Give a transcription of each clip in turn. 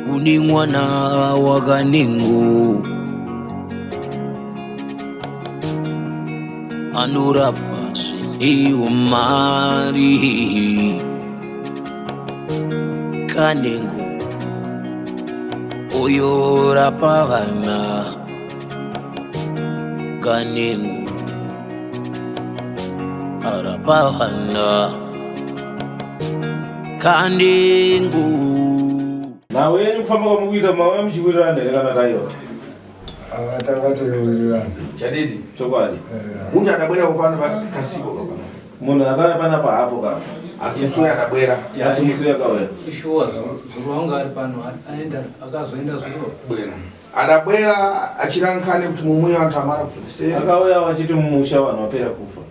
Kune mwana waKanengo anorapa zvine umari. Kanengo uyorapa vana. Kanengo arapa vana. Kanengo. Nhau yenyu kufamba kwamukuita mauya muchiwirirana here kana taiwa? Ah, tanga teiwirirana. Chadidi. Chokwadi. Munhu adabwera pano pakasiko kapano. Munhu akauya panapa hapo kapa. Asi musi uya adabwera. Asi musi uya akauya. Shuwa zuro wanga ari pano aenda akazoenda zuro. Bwera. Adabwera achirankhane kuti mumuya vantu amara kufundisera. Akauya vachiti mumusha vanhu vapera kufa.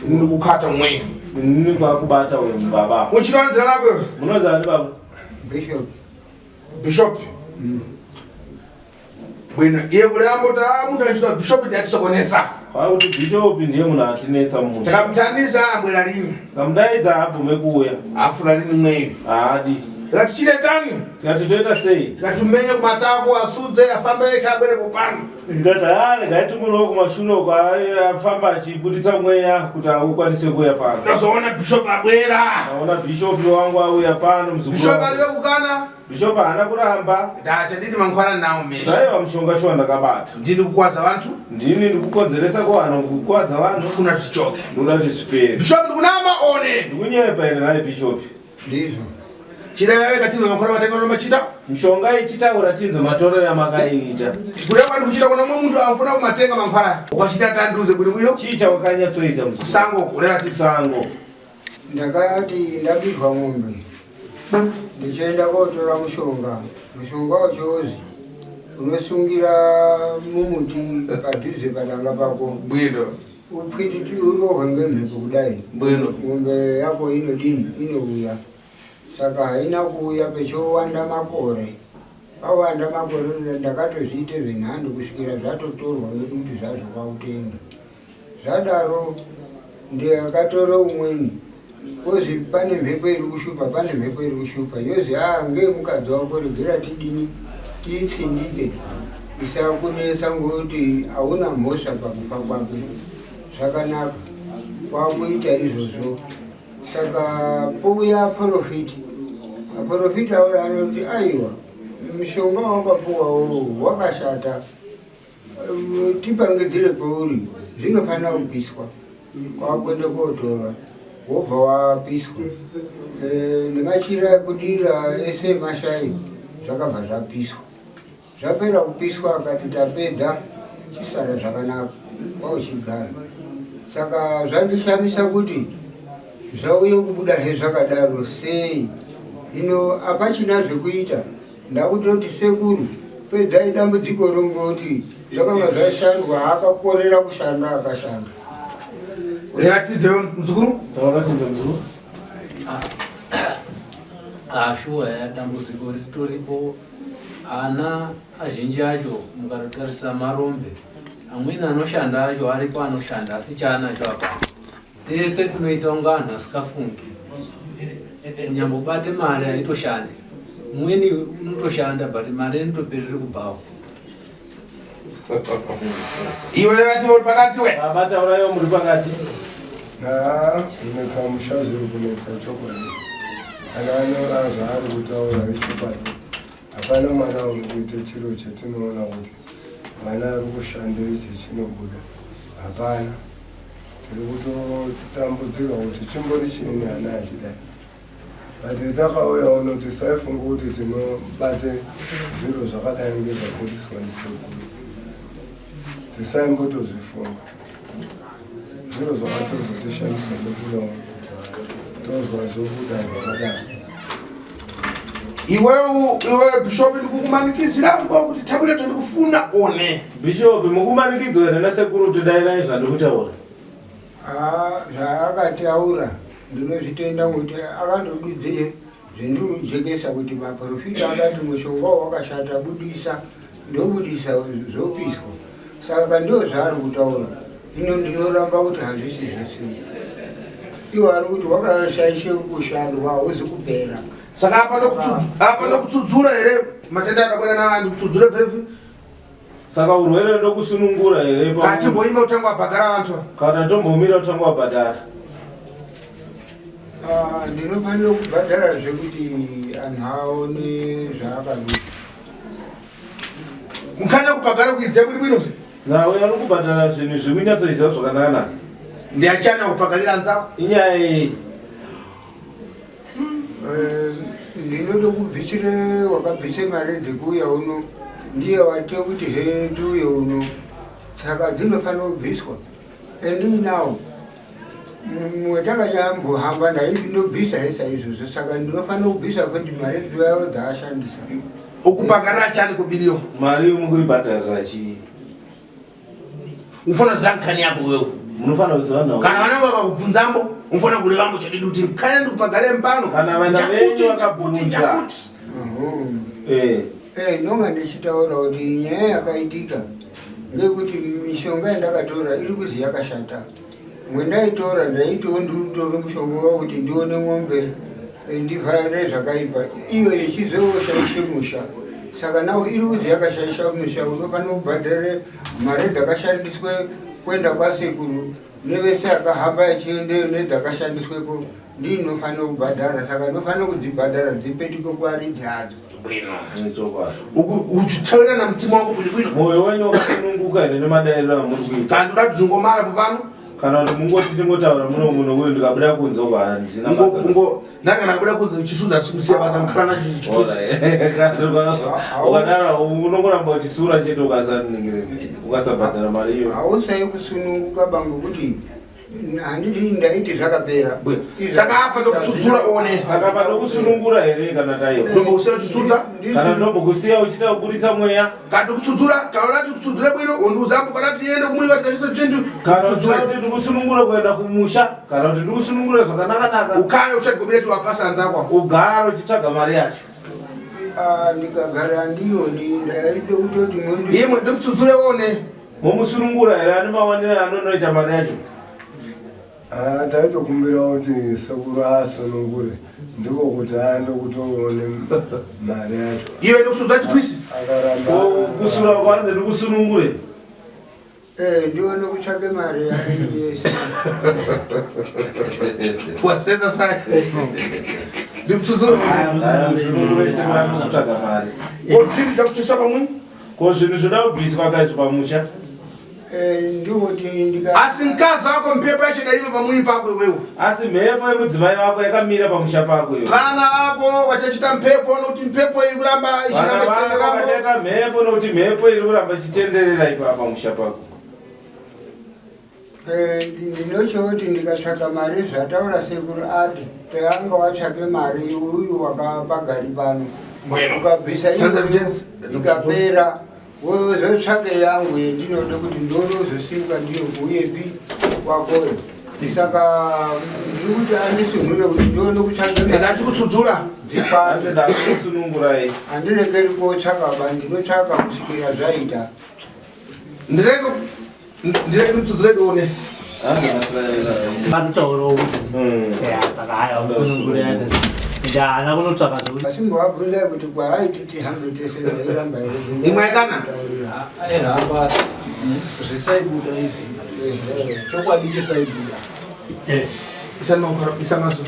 Ndikukata mweya. Nini kwakubata uyo baba. Uchironzera nako iwe. Munonzi ani baba? Bishop. Bishop. Bwino iye kulembo ta munhu achitwa bishop ndatisokonesa. Kwakuti bishop ndiye munhu atinetsa mumusha. Takamutaniza ambwera lini. Kamudaidza abvume kuuya. Afuna lini mweyo. Haadi. Tikati chiretani. Tikati toita sei? Tikati umenye kumatako asudze afambe eka abwere popano. Ndikati haa regai timunowo kumashure uko afamba achibuditsa mweya kuti aukwanise kuuya pano. Ndozoona bishop abwera. Aona bishop wangu auya pano muzukuru. Bishop aliwe kukana. Bishop haana kuramba. Ndachadidi mangwana nawo mesha. Zvaiva mushonga shuwa ndakabata. Ndini kukwadza vantu. Ndini ndikukonzeresa kuvanhu kukwadza vanhu. Ndikufuna zvichoke. Ndoda kuti zvipere. Bishop ndikunama one. Ndikunyepa here nhai bishop? Ndizvo. Chirewe katini makora matenga no machita. Mishonga ichitaura tinzo matorero amakaiita. Kureva ndikuchita kuna mumwe muntu afuna kumatenga mankwara. Ukachita tanduze bwino bwino. Chii chawakanyatsoita muzukuru? Sango kureva ti sango. Ndakati ndabirwa mombe ndichienda kotora mushonga. Mushonga wacho unosungira mumuti padhuze padanga pako. Bwino. Upwititi urohwe ngemhepo kudai. Bwino. Mombe yako inodini inouya. Saka haina kuuya pechowanda makore. Pawanda makore ndakatozviite zvenhando kusvikira zvatotorwa ngedutu zvazvo kwautenga. Zvadaro ndakatora umweni kozi pane mhepo iri kushupa, pane mhepo iri kushupa. Yozi aa ngemukadzi wako regera tidini titsindike isakunetsa ngokuti hauna mhosva pakufa kwake. Zvakanaka kwakuita izvozvo. Saka pouya profiti. Aprofita auya anoti aiwa mushonga wakapuwa uwu wakashata. Tipangidzire pauri zvinofanira kupiswa. Kwakuenda kotora wobva wapiswa. Nemachira ekudira ese emashai zvakabva zvapiswa. Zvapera kupiswa akati tapedza chisara zvakanaka kwauchigara. Saka zvandishamisa kuti zvauye kubuda he zvakadaro sei. Hino hapachina zvekuita ndakutoti sekuru pedzai dambudziko rongoti zvakanga zvashandwa akakorera kushanda akashanda. Ratidze muzukuru. Ratidze muzukuru. Ah, shuwa ya dambudziko ritoripo. Ana azhinji acho mukatotarisa marombe amweni anoshanda acho aripo anoshanda asi chaanacho hapana. Tese tinoita kunga anhu asikafungi. Kunyambobate mari haitoshandi. Umweni unotoshanda but mari inotoperere kubhawa. Iwe vati uri pakati we. Baba taurayo muri pakati. Haa, kunetsa musha zviri kunetsa chokwadi. Kana anora zvaari kutaura ichokwadi. Hapana mwana uri kuita chiro chatinoona kuti mwana ari kushanda ichi chinobuda. Hapana. Tiri kutotambudzika kuti chimbori chiini ana achidai. But takauya uno tisaifunga kuti tinobate zviro zvakadai ngezvabudiswa ndisekuru. Tisaimbotozvifunga. Zviro zvakatozotishamisa ndobuda uno. Tozwa zvobuda zvakadai. Iwe Bishop ndikukumanikidzira mbo kuti tabule tondikufuna one. Bishop mukumanikidzwa here nasekuru tidairai zvandikutaura? Ah, zvaakataura ndinozvitenda ngokuti akandodudzire zvendinojekesa kuti maprofita akati mushonga wakashata budisa ndobudisa zvopiswa. Saka ndio zvaari kutaura. Hino ndinoramba kuti hazvisi zvese. Iwo ari kuti wakashaishe kushandwa hauzi kupera. Saka apa apa ndokutsudzura here matenda adabwera nawo ndikutsudzure vhevhi. Saka urwere ndokusunungura here pa? Katimboima kutanga wabhadhara vantu. Kana tombomira kutanga wabhadhara. Ah, ndinofanira kubhadhara zvekuti anhu aone zvaakaruta. Mukanya kubhadhara kuidzia kuti bwino. Nawe ari kubhadhara zvinhu zvekunyatsoiziva zvakanaka. Ndiachana kupakalira nzako. Inyaya iyi. Eh, ndinoda kubvisire wakabvise mari dzekuuya uno ndiye wate kuti he tiuye uno saka dzinofanira kubviswa andinawo mwetakanyambohamba ndaindobvisa he saizvozvo saka ndinofanira kubvisa kuti mari dzavo dzaashandisa ukupakarira chani kubiriyo mari mukuibhadharira chii unofanira kuziva nkhani yako iwewe munofanira kuziva nhau kana vana vakakubvunzambo unofanira kurevambo chadidi kuti nkhani ndikupagare mpano kana vana venyu vakabvunza eh. eh, ndonga ndichitaura kuti nyaya yakaitika ngekuti mishonga yandakatora iri kuzi yakashata mwendaitora ndaitiwo ndiri kutore mushonga wakuti ndione ng'ombe eh, ndivhare zvakaipa iyo ichizoshaishe musha saka nawo iri kuzi yakashaisha musha unofanira kubhadhare mari dzakashandiswe kuenda kwasekuru nevese akahamba achiendeyo nedzakashandiswepo ndinofanira kubhadhara saka ndinofanira kudzibhadhara dzipetuke kuvaridzi adzo bwino uchitaurirana mutima wako kuti bwino mwoyo wenyu wakasununguka here nemadairiro amuri kuita kana ndoda dzingomara pano kana kuti mungoti tingotaura muno muno uyu ndikabuda kunze uko handina ndanga ndabuda kunze uchisudza simusiya basa mukana ukadaro unongoramba uchisura chete ukasabhadhara mari iyo hausai kusununguka bango kuti handiti ndaiti zvakapera saka apa ndokutsudzura one saka apa ndokusunungura here kana taiwa ndombokusiya uchisudza kana ndombokusiya uchida kuburitsa mweya kana ndikutsudzura kana unati kutsudzure bwino undiuzambo kana tiende kumwiwa tikachisa tiende kana kuti ndikusunungura kuenda kumusha kana kuti ndikusunungura zvakanakanaka ukare uchagobira chiwapasa anzakwa ugare uchitsvaga mari yacho ah, ndikagara ndiyoni ndaide kutoti imwe ndikutsudzure one Momusunungura here ane mawaniro anonoita mari yacho? Ah, taitokumbira kuti sekuru asunungure ndiko kuti aende kutoone mari yacho. Iwe ndikusudza chipisi. Akaramba. Kusura kwanze ndikusunungure. Eh, ndione kutsvake mari yese. Wasenza sai. Ndimtsudzure. Musunungure sekuru anotsvaga mari. Ko zviri ndakuchisa pamwe? Ko zvinhu zvoda kubviswa kaizvo pamusha? Eh, ndikuti ndika Asi mkazi wako mphepo yacho daima pamwiri pako iwewe. Asi mhepo yemudzimai wako yakamira pamusha pako iwe. Vana vako vachachita mphepo nokuti mphepo iri kuramba Vana ichiramba vako ichitenderamo. vachaita mhepo nokuti mhepo iri kuramba ichitenderera ipapa pamusha pako. Eh, ndinochoti ndikatsvaka mari zvataura sekuru ati tanga watsvake mari uyu wakapagari pano ukabvisa ikapera wozotsvake yangu yendinode kuti ndione uzosimuka ndiyo uyepi wakoyo saka ndiri kuti andisunhure kuti ndione kutsvake ndakachikutsudzura dzipano ndakusunungurai handirekeri kotsvaka ba ndinotsvaka kusvikira zvaita ndireke ndireke nditsudzure dione vatotaurawo kuti saka haya musunungure ende haana kunotsvaka zvekuti asi mbovabvunzai kuti kwaaiti tihambe tese ndairamba here imwe yakana aihamba asi zvisaibuda izvi chokwadi chisaibuda isa maso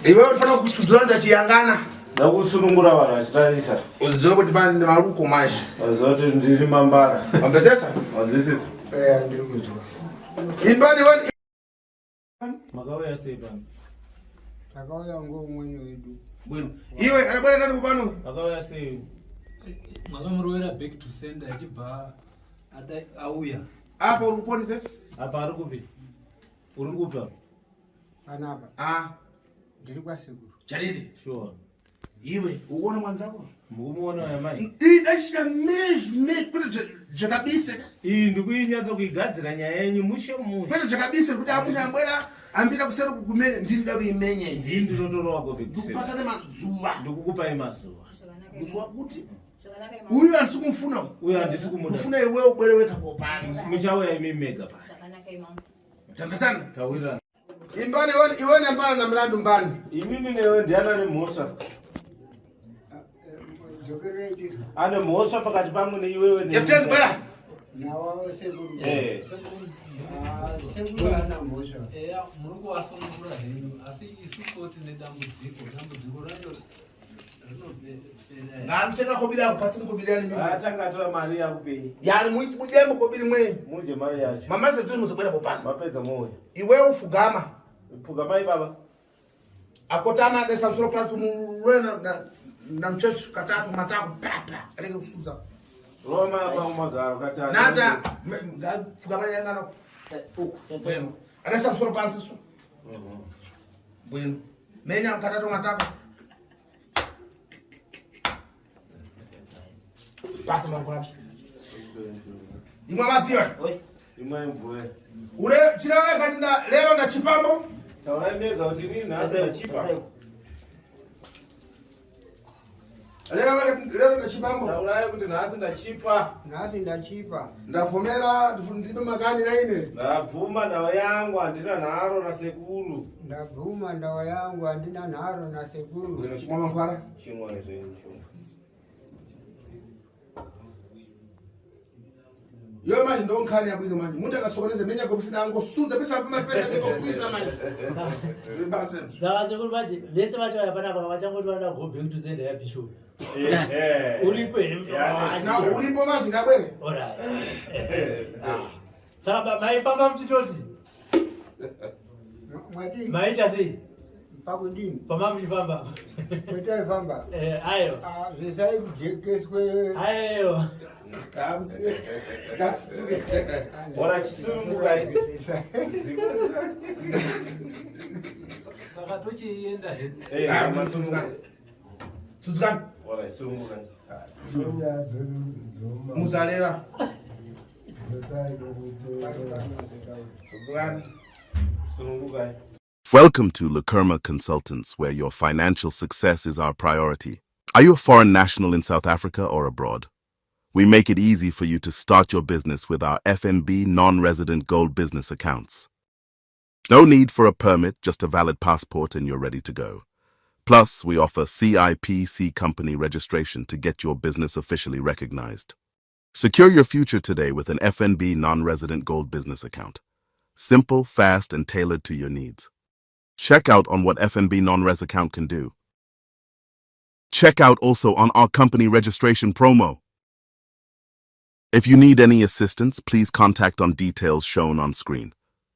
iwe unofanira kutsudzura ndachiyangana ndakusunungura vanhu vachitarisa uziva kuti pane maruko manje vaziva kuti ndiri mambara wambesesa wanzwisisa eh, ndiri kuzwa imbani wani makauya sei pano takauya ngoumweni wedu bwino iwe akabwera ndani kupano makauya sei makamurovera back to center achibva auya apa uri kuponi fefe apa ari kupi uri kupi apa panapa ah ndiri kwasekuru chadidi sure iwe ukuona mwanzako mukumuona yamai idachita mezvi mezvi kwete zvakabise iyi ndikuinyatsa kuigadzira nyaya yenyu mushe mushe kwete zvakabise kuti amunhu ambwera ambira kuseri kukumenya ndinoda kuimenya ndii ndinotorowako ndikupasa nemazuva ndikukupai mazuva musi wakuti Uyu handisi kumufuna. Uyu handisi kumuda. Kufuna iwe ubwere wega popano. Muchauya imi mega pano. Tambesana. Tawirirana. Imbani iwe nembana na milandu mbani. Imimi newe ndiani ane mhosva? Ane mhosva pakati pangu neiwewe ne- Eftenzi bwera. Eh. Eya, muri kuvasunungura henyu, asi isusu tine dambudziko. Dambudziko racho rinopera. Ngamutenga kobiri ako pasi kobiri yani. Atanga atora mari yakupei. Yani mujembo kobiri mwe. Muje mari yacho. Mama zetu muzobwera popano. Mapedza mouya. Iwe ufugama. Pfugamai baba. Akotama adesa musoro pasi mulwe na mchecho katatu matako papa. Aleke kusuza. Roma pamagaro katatu. Nata fugama yangano. Bueno. Adesa musoro pasi su. Bueno. Menya katatu matako. Pasi mangwana. Imwe maziwa. Imwe mvura. Ure chirawe katinda lero ndachipambo. Taurai mega kuti inini nhasi ndachipa. Lero lero ndachipambo. Taurai kuti nhasi ndachipa. Nhasi ndachipa. Ndavhomera ndilibe makani naine. Ndabvuma ndawa yangu handina nharo nasekuru. Ndabvuma ndawa yangu handina nharo nasekuru. Bueno, chimwa mangwara. Chimwa zvenyu chimwa. Yo manje ndonkhani yabwino manje. Muntu akasokoneze menya kokusina angosunza pesa mapesa ndikokwisa manje. Zvibase. Saka sekuru manje vese vachauya panapa vachangoti vanoda go back to sender yabishop. Eh. Uripo here mushonga wacho? Na uripo mazvi ngabwere. Alright. Ah. Saka maifamba muchitoti Mwati maita sei pakudini pama muchifamba? kwetaifamba. Eh, aiwa. Zvisai kujekeswe. Aiwa. Ora chisunungukai. Saka tochienda hedu. Eh, masununguka. Sudzukani. Ora sunungukai. Muzareva. Sudzukani. Sunungukai. Welcome to Lakerma Consultants, where your financial success is our priority. Are you a foreign national in South Africa or abroad? We make it easy for you to start your business with our FNB non-resident gold business accounts. No need for a permit, just a valid passport and you're ready to go. Plus, we offer CIPC company registration to get your business officially recognized. Secure your future today with an FNB non-resident gold business account. Simple, fast, and tailored to your needs. Check out on what FNB non-res account can do. Check out also on our company registration promo. If you need any assistance, please contact on details shown on screen.